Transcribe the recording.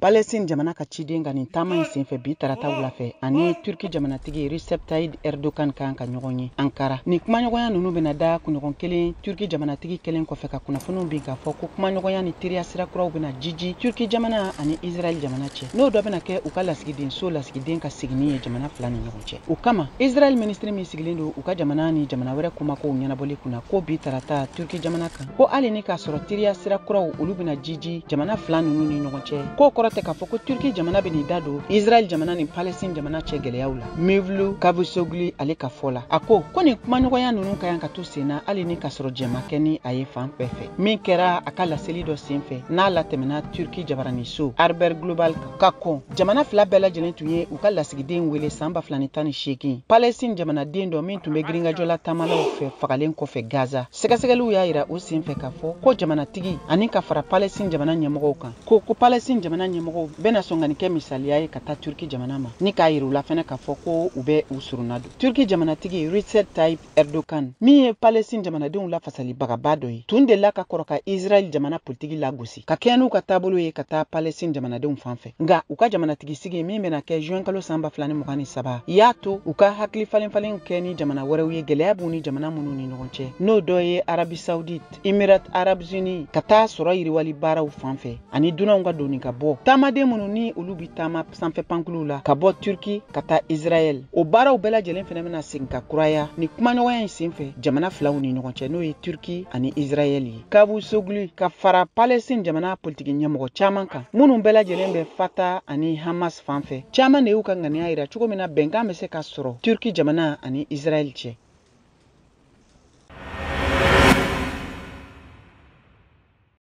Palestine jamana ka ciden ka nin taama in senfɛ bi tarata wula fɛ, ani Turki jamanatigi Recep Tayyip Erdogan kan ka ɲɔgɔn ye Ankara. Nin kumaɲɔgɔnya ninnu bɛna da kunɲɔgɔn kelen Turki jamanatigi kelen kɔfɛ ka kunnafoniw bin k'a fɔ ko kumaɲɔgɔnya ni teriya sira kuraw bɛna jiji Turki jamana ani Israël jamana cɛ, n'o dɔ bɛna kɛ u ka lasigidenso lasigiden ka seginni ye jamana fila ni ɲɔgɔn cɛ. O kama, Israël minisiri min sigilen don u ka jamana ni jamana wɛrɛ kumakow ɲɛnabɔli kunna, ko bi tarata Turki jamana kan, ko hali ni k'a sɔrɔ teriya sira kuraw olu bɛna jiji jamana fila ninnu ni ɲɔgɔn cɛ, k'o kɔrɔ tɛ k'a fɔ ko Turki jamana bɛn'i da don Israël jamana ni Palestine jamana cɛ gɛlɛyaw la. Mevlut Cavusoglu ale ka fɔ la, a ko ko nin kumaɲɔgɔnya ninnu ka kan ka to sen na hali ni k'a sɔrɔ jɛn ma kɛ ni a ye fan bɛɛ fɛ, min kɛra a ka laseli dɔ senfɛ n'a latɛmɛna Turki jabaraniso Haber Global kan. Ka kɔn, jamana fila bɛɛ lajɛlen tun ye u ka lasigiden wele san 2018, Palestine jamanaden dɔ min tun bɛ girinkajɔla taamalaw fɛ fagalen kɔfɛ Gaza. Sɛgɛsɛgɛliw y'a yira o senfɛ k'a fɔ ko jamanatigi ani ka fara Palestine jamana ɲɛmɔgɔw kan, ko Palestine jamana ɲɛmɔgɔw bɛna sɔn ka nin kɛ misaliya ye ka taa Turki jamana ma, ni k'a yira u la fɛnɛ k'a fɔ ko u bɛ u surunna don. Turki jamanatigi Recep Tayyip Erdogan, min ye Palestine jamanadenw lafasalibagaba dɔ ye, tun delila ka kɔrɔ ka Israël jamana politiki lagosi ka kɛɲɛ n'u ka taabolo ye ka taa Palestine jamanadenw fan fɛ. Nka u ka jamanatigi sigi min bɛna kɛ juin kalo san 2023 y'a to u ka hakili falen falenw kɛ ni jamana wɛrɛw ye, gɛlɛya b'u ni jamana minnu ni ɲɔgɔn cɛ, n'o dɔ ye Arabie Saoudite, Émirats Arabes Unis, ka taa sɔrɔ yiriwali baaraw fan fɛ, ani dunanw ka donni ka bɔ taamaden minnu ni olu bi taama sanfɛ pankuluw la ka bɔ Turki ka taa Israël. O baaraw bɛɛ lajɛlen fɛnɛ bɛna segin ka kuraya ni kumaɲɔgɔnya in senfɛ jamana filaw ni ɲɔgɔn cɛ, n'o ye Turki ani Israël ye. Cavusoglu ka fara Palestine jamana politiki ɲɛmɔgɔ caman kan minnu bɛɛ lajɛlen bɛ Fatah ani Hamas fan fɛ, caman de y'u ka ŋaniya yira cogo min na bɛnkan bɛ se ka sɔrɔ Turki jamana ani Israël cɛ.